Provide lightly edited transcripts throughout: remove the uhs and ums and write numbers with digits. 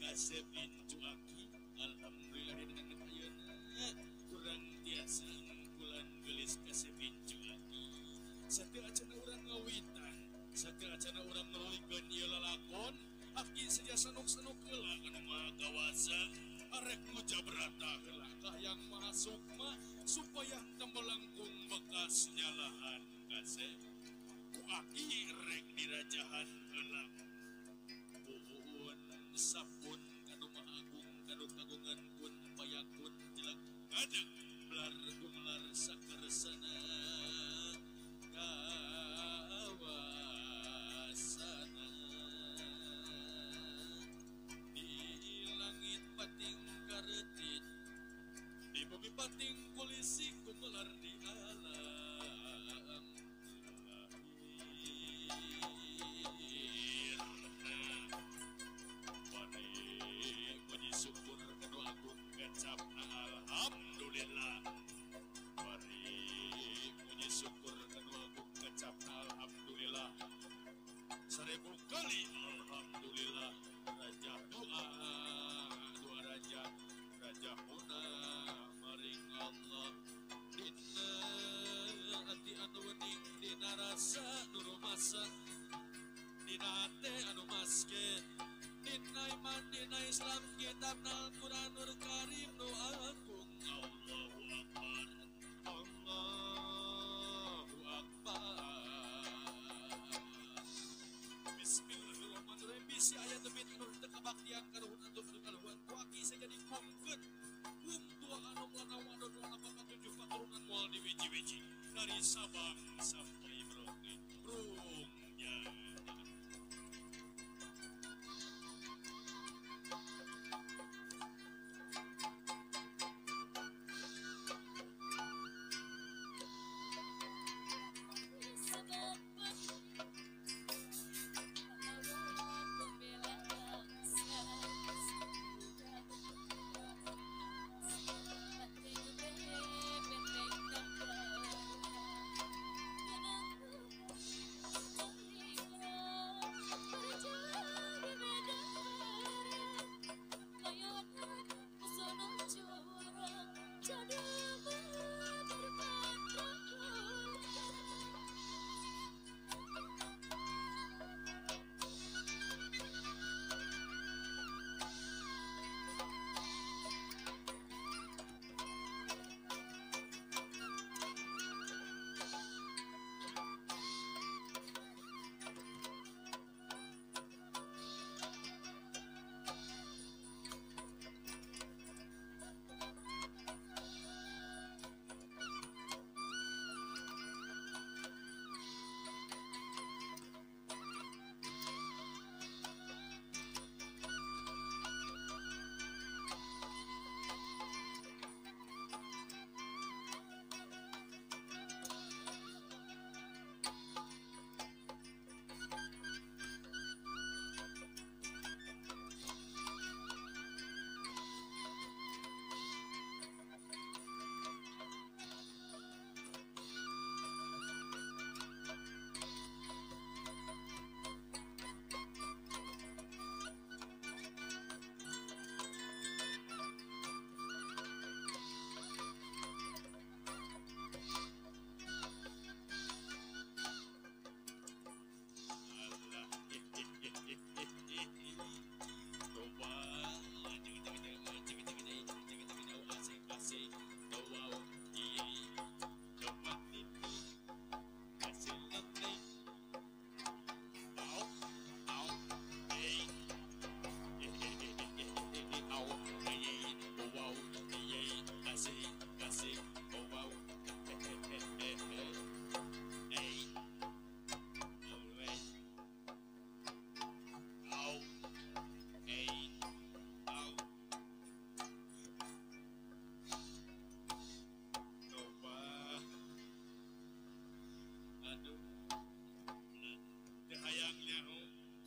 Kasep incu aki alhamdulillah dina ayeuna kurang tiasa ngungkulan geulis kasep incu aki. Sateu acana urang ngawitan, sateu acana urang nuluykeun ieu lalakon, aki saja sanuk-sanuk heula anu maha kawasa arek mujabrata heula ka Hyang Maha Sukma supaya teu melengkung bekas nyalahan kasep. Ku aki rek dirajahan heula. Puun sapun kanu maha agung kanu kagungan kun payakun jelek ngadeg belar gumelar sakersana kawasana di langit pating karetit di bumi pating polisi gumelar di alam lahir. Bari puji syukur kanu agung kecapna alhamdulillah. Bari puji syukur kanu agung kecapna alhamdulillah. 1000 kali alhamdulillah. Raja doa doa raja raja muna maring Allah dina ati anu wening dina rasa nu rumasa dina hate anu maske dina iman dina Islam kitab Al-Qur'anul Karim nu agung. Allahu Akbar, Allahu Akbar. Bismillahirrahmanirrahim. Bisi aya tebit anu teu kabaktian karuhun atuh anu kaluhuan ku aki sajadi kongkeut kum tua anu lanang wadon wana bapak tujuh paturunan moal diwiji-wiji dari Sabang sampai Merauke. Rung ya.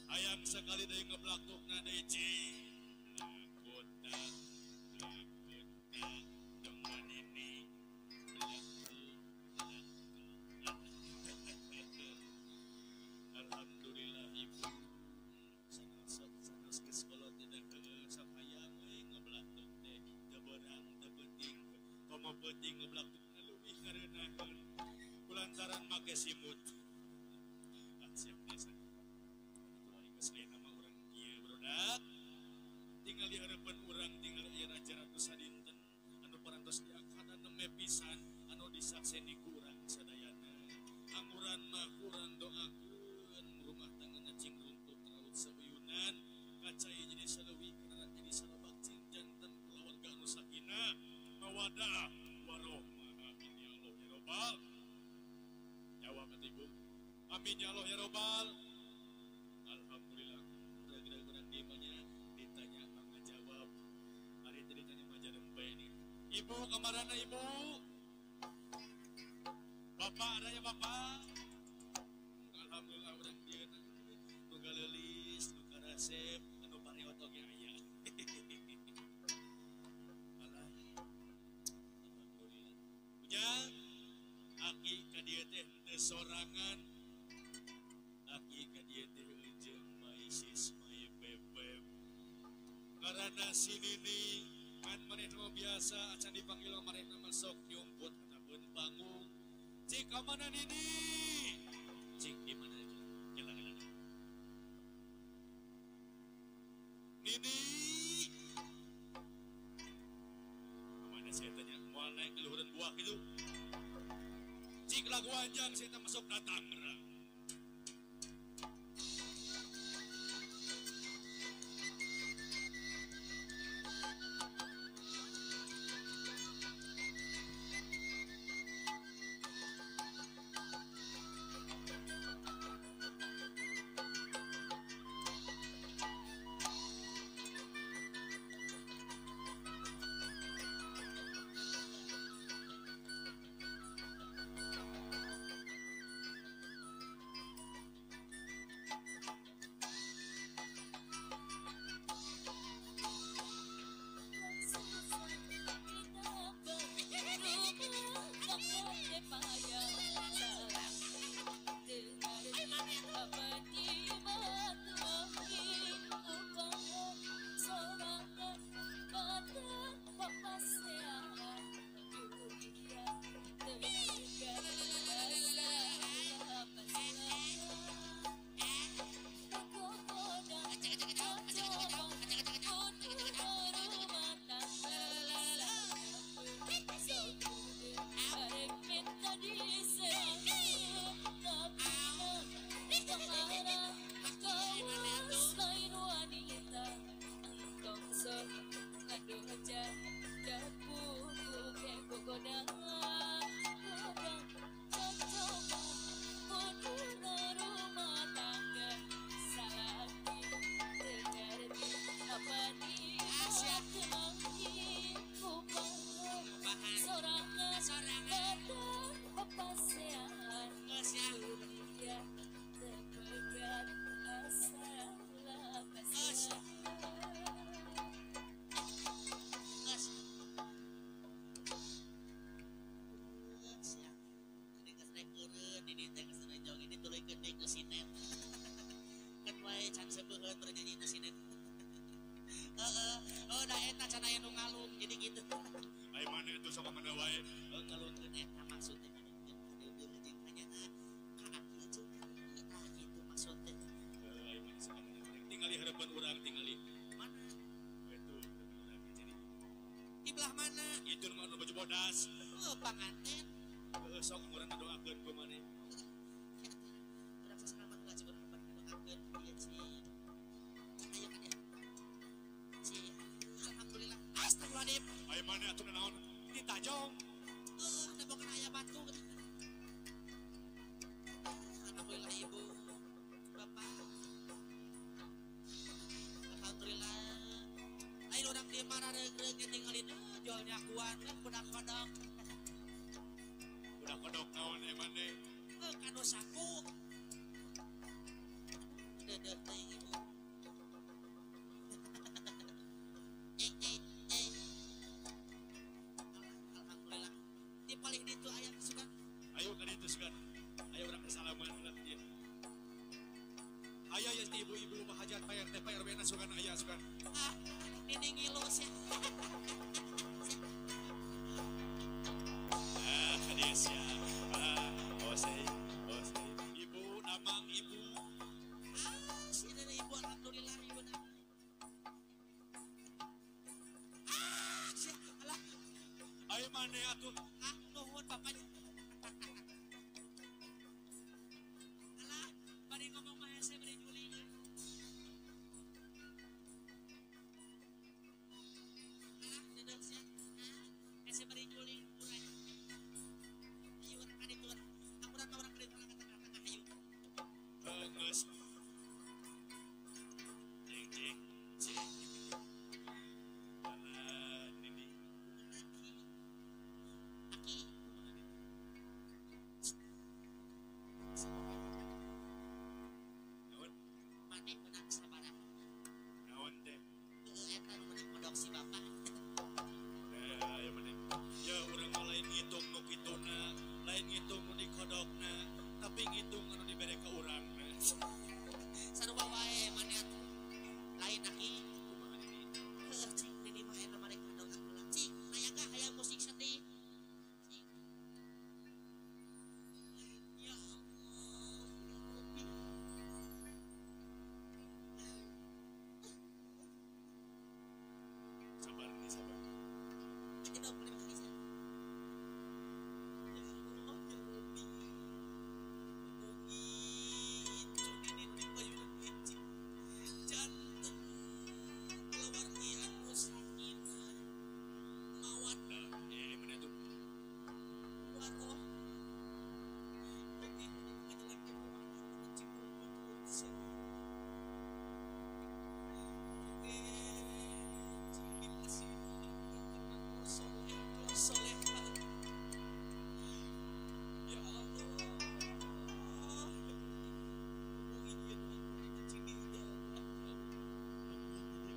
Hayang sekali deui ngeblaktukna deui ci. Kota kota teman ini. Alhamdulillah ibu. Sanes sanes geus kolot tidak Saeutik ngeblaktukna leuwih ngareunaheun kulantaran make simut. Ah siap biasa. Atuh geus lain nama urang kieu barudak. Tinggal di hareupeun urang tinggal aya raja ratu sadinten anu parantos diakadan nembe pisan anu disakseni ku urang sadayana. Anguran mah kurang doakeun rumah tanggana cing runtuh raut sauyunan kacai jadi saleuwi kanaran jadi salabak cing janten kulawarga anu sakinah mawadah warohmah. Amin ya Allah ya Robbal. Jawab atuh Ibu. Amin ya Allah ya Robbal. Alhamdulillah. Geura-geura urang dieu mah nya ditanya mah ngajawab. Ari teh ditanya mah jarempe nih. Ibu kamarana Ibu? Bapak ada ya Bapak? Alhamdulillah urang dieu nu galeulis, nu karasep, anu pareot oge aya. Alah. Alhamdulillah. Ujang, aki ka dieu teh teu sorangan. Aki ka dieu teh jeung maisis mai bebeb. Karana si Nini kan manehna biasa acan dipanggil manehna mah sok nyumput ataupun panggung. Cik ka mana Nini? Cik di mana aja? Gila gila. Nini. Kemana saya tanya? Moal naik ke luhureun buah gitu. Cik lagu anjang saya masuk datang. Bodas. Oh, panganten. Heeh, sok urang ngadoakeun ku maneh. Urang sasalaman heula cik urang bari ngadoakeun ieu cik. Ayo kan ya. Cik, alhamdulillah. Astagfirullahaladzim. Aya maneh atuh naon? Ditajong. Heeh, da boga aya batu. Alhamdulillah Ibu. Bapak. Alhamdulillah. Ayo urang di marareug-reug tinggalin jual nyakuan budak kodok. Budak kodok naon emang deh? Kanu saku. Dedeh teh ibu. Alhamdulillah. Di paling ditu aya sugan. Ayo ka ditu sugan. Ayo urang salaman ulah ka dieu. Aya ya ibu-ibu hajat Pak RT Pak RW na sugan aya sugan. Ah, nini ngilu sia. Maneh atuh. Ah, nuhun bapaknya. Alah, bari ngomong mah hese bari nyuling. Alah, deudeuh sia. Ah, hese bari nyuling urang. Ayo urang ka ditu. Urang ka urang ka ditu ka tengah-tengah ayo. Geus. Cing cing cing. Alah, Nini. Aki. Aki. Naon? Maneh menang sabaraha? Naon teh? Heueuh eta nu meunang modok si bapak. Nah, aya maneh. Ya urang mah lain ngitung nu kituna, lain ngitung nu dikodokna, tapi ngitung anu dibere ka urangna. Sarua wae maneh atuh. Lain aki. Kumaha Nini? Heueuh cing Nini mah eta marek kadok heula. Cing nayaga hayang musik sedih. Cing. Ya Allah, ya Rabbi. Sabar nih, sabar. Ini 25 kali sih. Ya Allah, ya Rabbi. Mugi incu Nini nu dipayunan cing. Janten kalawargi anu sakinah mawaddah Nah, mana tuh? warohmah. Mugi ngajalankeun rumah tangga cing rukun sia. Oke, cing dipasihan keturunan nu soleh tur solehah. Ya Allah, ya Rabbi. Mugi ieu doa kuring cing diijabah ya Allah. Amin Nini.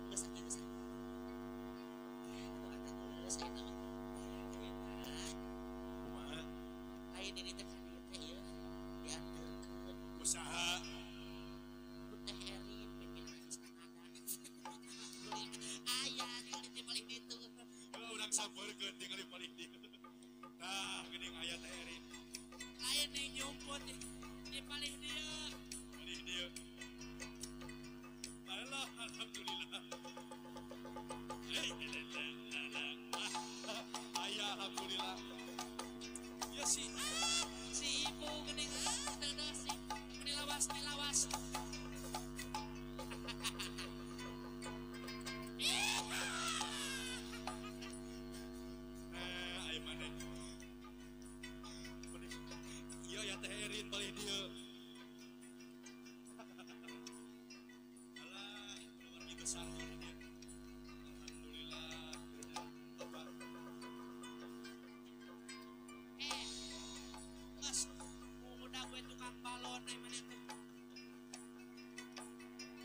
Geus aki geus. Doa teh geus ayeuna mah. Ayeuna Kumaha? lain ini teh ka dieu teh ieu dianterkeun Usaha. ku Teh Erin pimpinan Istana. Alhamdulillah aya ningali teh paling ditu. Urang sampeurkeun tingali paling dieu. Tah, geuning aya Teh Erin. Lain nih nyumput di paling dieu. Paling dieu. Alah, alhamdulillah. Aya alhamdulillah. Ya si Si ibu geuning ah deudeuh sih. Meni lawas meni lawas. Nah, aya maneh. Paling ieu ya Teh Erin paling dieu. Alah, keluarga besar paling dieu. Alhamdulillah, Bapak. Eh, geus udah gue tukang balon ai maneh teh.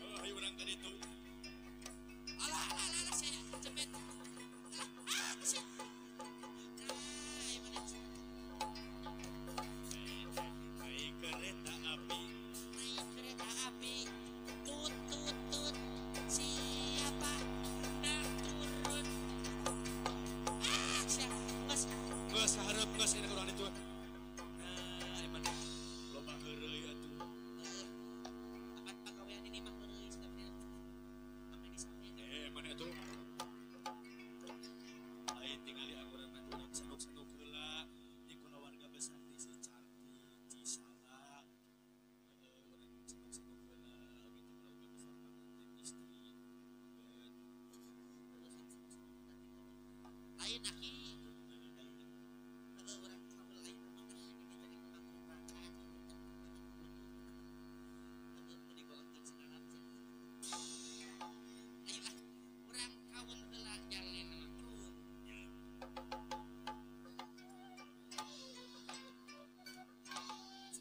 Oh, ayo urang ka ditu. Alah alah alah, alah saya jepit. Alah, ah sia. Nah, ai maneh Naik kereta api. naik kereta api. Tut tut tut. Siapa hendak turun? Ah, sia. Geus Geus hareup geus enak urang ditu. Nah, aya maneh. Loba heureuy atuh. Heeh. Apan pagawean ini mah heureuy sebenarnya. Ameh disame. Mana tuh? Lain tingali angguran mah urang sanuk-sanuk heula di kulawarga besar di si Carti, Cisala. Heeh, urang sanuk-sanuk heula gitu keluarga besar panganten istri. Bet Lain aki. Heeh, urang kaul ayeuna mah ah ini teh rek berangkat. Heeh, teu dibawakeun segala sia. Ayo ah, urang kaul heula jang mah turun. Ya. Ah.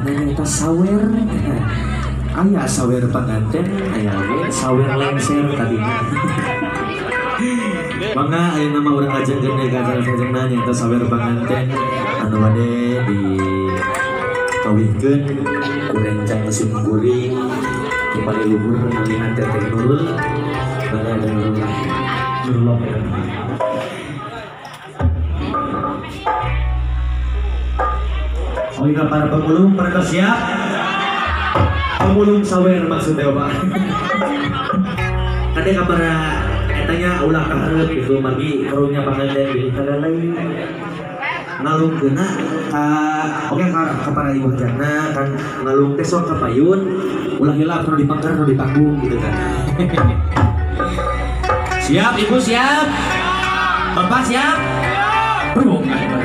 nanya sawer. Aya sawer panganten, aya ge sawer lengser tadi. Mangga aya nama urang lajengkeun deui ka acara salajengna nyaeta sawer panganten anu bade di kawihkeun ku rencang sim kuring ku paliluhur nalihan Teteh Nurul. Mangga Teteh Nurul lah. Nurul ya. Oh iya para pemulung, mereka siap? Pemulung sawer maksudnya Pak. Kade ka para etanya ulah kahareup gitu margi karunya panganten di lain ngalungkeunna ka oke ka para ibu hajatna kan ngalung teh sok ka payun ulah hilap nu dipangker nu dipanggung gitu kan. Siap ibu siap? Bapak siap? Siap.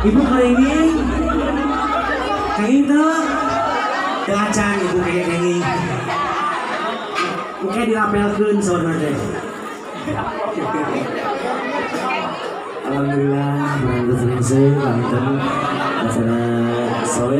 Ibu kenging, kenging tuh, acan ibu kayak kenging, mungkin dirapelkeun saudara teh. Alhamdulillah, berangkat selesai, lanjut acara